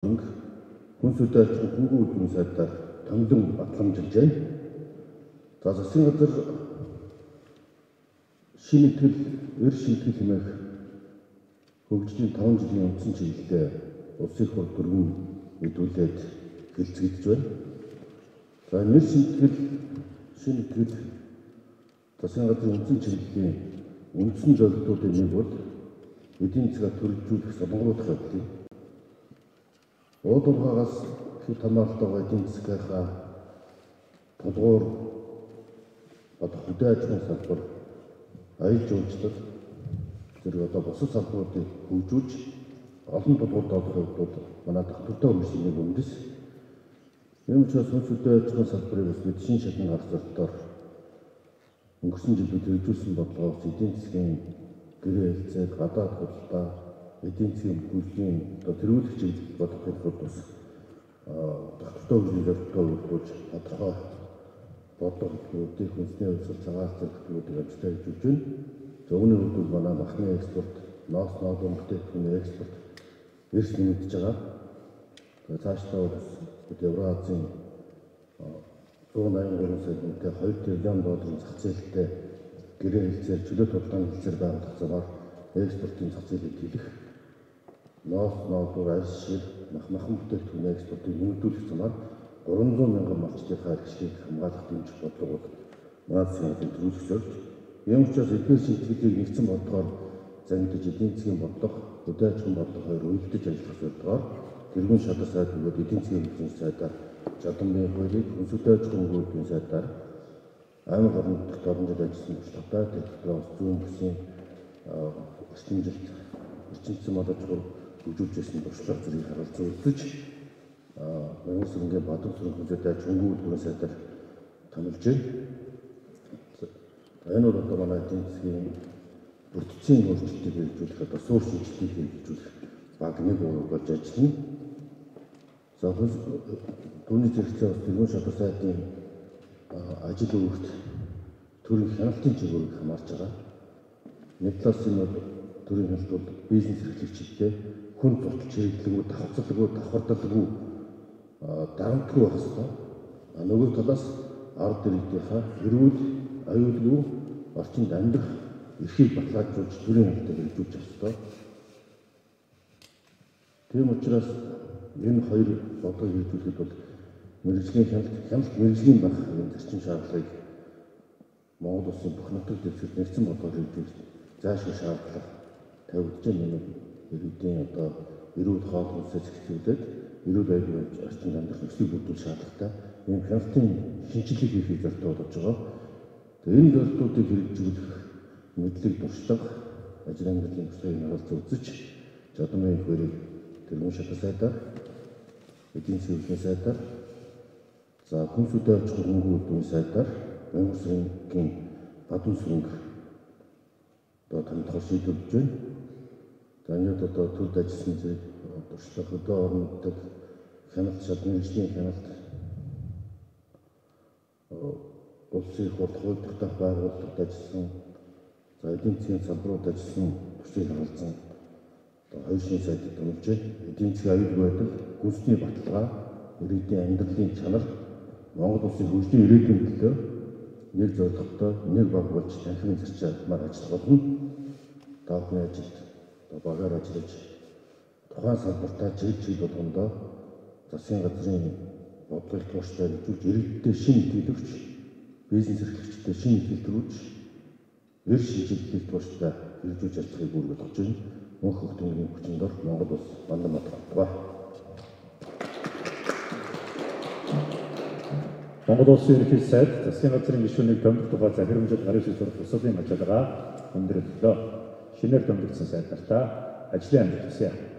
Хүнс хөдөө аж ахуйн хөнгөн үйлдвэрийн сайдаар томилон батламжилж байна. За, засгийн газар шинэ итгэл, эр шийтгэл хэмээх хөгжлийн 5 жилийн үндсэн чиглэлээ улсын их хурл дөрвөн мэдүүлээд хэлцэгдэж байна. За, нэр шийтгэл, шинэ итгэл засгийн газрын үндсэн чиглэлийн үндсэн зорилгоудын нэг бол эдийн засгаа төрөлжүүлэх, солонгоруулах явдал юм. Уул уурхаагаас хэд хамааралтай эдийн засгийнхаа тулгуур одоо хөдөө аж ахуйн салбар, аялал жуулчлал зэрэг одоо бусад салбаруудыг хөгжүүлж олон тулгуурт олох хувьд бол манай тогтвортой хөгжлийн нэг үндэс. Ийм учраас хүнс хөдөө аж ахуйн салбарыг бас бид шинэ шатны гарах зорилгоор өнгөрсөн жилүүд хэрэгжүүлсэн бодлогоос эдийн засгийн гэрээ хэлцээр, гадаад худалдаа, эдийн засгийн хөгжлийн одоо тэргуулах чиглэл бодох хувьд бас тогтвортой хөгжлийн зорилготой үйлдвэрлэж тодорхой бодлого хөтөлбөрүүдийг, хүнсний хувьсгал, цагаан зэрэг хөтөлбөрүүдийг амжилттай хэрэгжүүлж байна. За, үүний хувьд бол манай махны экспорт, ноос ноолын бүтээгдэхүүний экспорт эрс нэмэгдэж байгаа. Тэгээ цаашдаа бас бид Евроазийн 183 сая хүнтэй 2 триллион долларын зах зээлтэй гэрээ хэлцээр, чөлөө худалдааны хэлцээр байгуулах замаар экспортын зах зээлийг тэлэх, ноос ноолуур, арьс шир, мах махан бүтээгдэхүүний экспортыг нэмэгдүүлэх замаар 300 мянган малчдынхаа эрхчлэлийг хамгаалах дэмжих бодлого бол манай засгийн газрын төрүүлэх зорилт. Ийм учраас эдгээр шийдвэрийг нэгдсэн бодлогоор зангидаж эдийн засгийн бодлого, хөдөө аж ахуйн бодлого хоёр уялдаж ажиллах зорилгоор тэргуун шадар сайд бөгөөд эдийн засгийн хөгжлийн сайдаар Жадамбын хуулийг, хүнс хөдөө аж ахуйн хөгжлийн сайдаар аймаг орон нутагт олон жил ажилласан туршлагатай, тэр дотроос зүүн бүсийн эрчимжилт, эрчимцэн мал аж ахуй хөгжүүлж байсан туршлага зэргийг харгалзан үзэж Монгол сүрэнгийн Бадан сүрэн хүнсэд аж хөнгөн үйлдвэрийн сайдаар томилж байна. Энэ бол одоо манай эдийн засгийн бүтцийн өөрчлөлтийг хэрэгжүүлэх, одоо суур шинжилгээг хэрэгжүүлэх баг нэг уураг болж ажиллана. За, түүний зэрэгцээ бас тэргуун шадар сайдын ажил үүрэгт төрийн хяналтын чиглэлийг хамаарч байгаа. Нэг талаас нь бол төрийн хяналт бол бизнес эрхлэгчидтэй хүн зурталч хэрэглэгүү, давхцалгүй, давхардалгүй, дарамтгүй байх ёстой. Нөгөө талаас ард иргэдийнхаа эрүүл, аюулгүй орчинд амьдрах эрхийг баталгаажуулж төрийн хяналтыг хэрэгжүүлж явах ёстой. Тийм учраас энэ хоёр бодлогыг хэрэгжүүлэхэд бол мэргэжлийн хяналт, хяналт мэргэжлийн байх энэ зарчим шаардлагыг Монгол улсын бүх нутаг дэвсгэрт нэгдсэн бодлогоор хэрэгжүүлэх заашгүй шаардлага тавигдж байна. Энэ иргэдийн одоо эрүүл хоол хүнсээ зохицуулаад эрүүл аюулгүй орчинд амьдрах нөхцөлийг бүрдүүлэх шаардлагатай ийм хяналтын шинжилгээг хийхийг зорилготой болгож байгаа. Тэгээ энэ зорилтуудыг хэрэгжүүлэх мэдлэг, туршлага, ажил амьдралын туршлагыг харгалзан үзэж Жадамын хуулийг тэргуун шадар сайдаар, эдийн засгийн сайдаар, за хүнс хөдөө аж ахуйн хөнгөн үйлдвэрийн сайдаар Монгол сүрэнгийн Бадан сүрэнг одоо томилохоор шийдвэрлэж байна. За, ингээд одоо төрд ажилласан зэрэг туршлага, хөдөө орон нутаг хяналт, шал мэргэжлийн хяналт, улсын их хурл, хууль тогтоох байгууллагад ажилласан, за эдийн засгийн салбарууд ажилласан туршлагыг харгалзан одоо хоёр шинэ сайдыг томилж байна. Эдийн засгийн аюулгүй байдал, гүйцэтгэний баталгаа, иргэдийн амьдралын чанар, Монгол улсын хөгжлийн ирээдүйн төлөө нэг зорилготой нэг баг болж танхимын зарчмаар ажиллах болно. Та бүхний ажилд одоо багаар ажиллаж тухайн салбартаа чиг чиг болгондоо засгийн газрын бодлогыг тууштай хэрэгжүүлж иргэдтэй шинэ итгэл өгч, бизнес эрхлэгчдэд шинэ итгэл төрүүлж, эр шинжилгээг тууштай хэрэгжүүлж ажиллахыг үүрэг болгож байна. Мөнх хөх хүчин дор Монгол улс бандан баталгаа. Монгол Улсын Ерөнхий сайд засгийн газрын гишүүнийг томилох тухай захирамжид гарын үсэг зурах ёслолын ажиллагаа өндөрлөлөө. Шинээр томилогдсон сайд нартаа ажлын амжилт хүсье.